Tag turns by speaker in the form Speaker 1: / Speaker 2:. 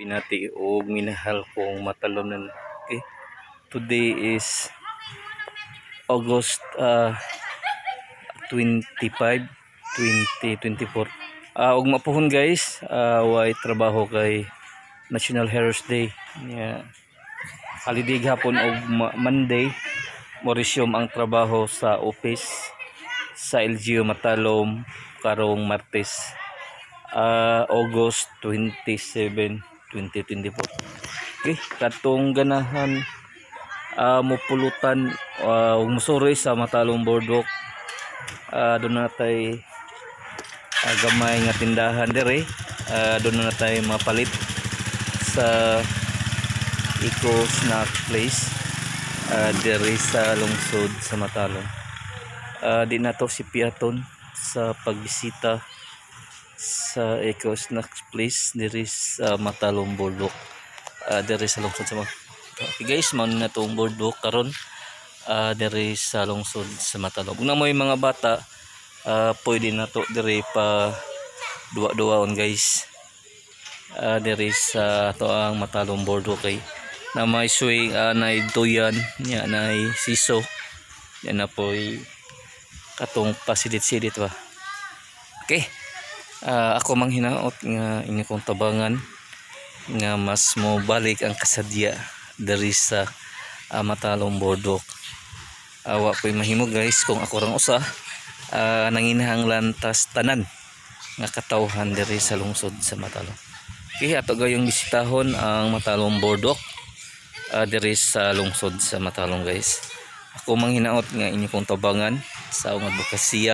Speaker 1: Binati og minahal kong Matalunan. Okay. Today is August 25, 2024. Ug mapuhon, guys, way trabaho kay National Heroes Day. Yeah. Holiday gihapon og Monday mo resume ang trabaho sa office sa LGU Matalom karong Martes, August 27, 2024. Okay, katong ganahan mupulutan ug musuri sa Matalom Boardwalk, doon na tay gamay nga tindahan dire, doon na tay mapalit sa Eco Snack Place dire sa lungsod sa Matalom. Di na to si Piaton sa pagbisita sa Eco Snacks Place diri sa Matalom Boardwalk, diri sa lungsod sa Matalom. Okay guys, mao na tong boardwalk karon diri sa lungsod sa Matalom. Ug na mo yung mga bata, pwede na to diri pa duwa-duwaon, guys, diri sa ato ang Matalom Boardwalk kay na may swing, na duyan nya, na seesaw yan na po'y katong pasidit-sidit ba. Okay, ako mang hinaot nga inyo kong tabangan nga mas mo balik ang kasadya diri sa Matalom Boardwalk. Awa ko'y mahimo, guys, kung ako rang usa, nanginahanglan tas tanan nga katawhan diri sa lungsod sa Matalom. Okay, ato gayong bisitahon ang Matalom Boardwalk diri sa lungsod sa Matalom, guys. Ako mang hinaot nga inyo kong tabangan sa akong advokasya.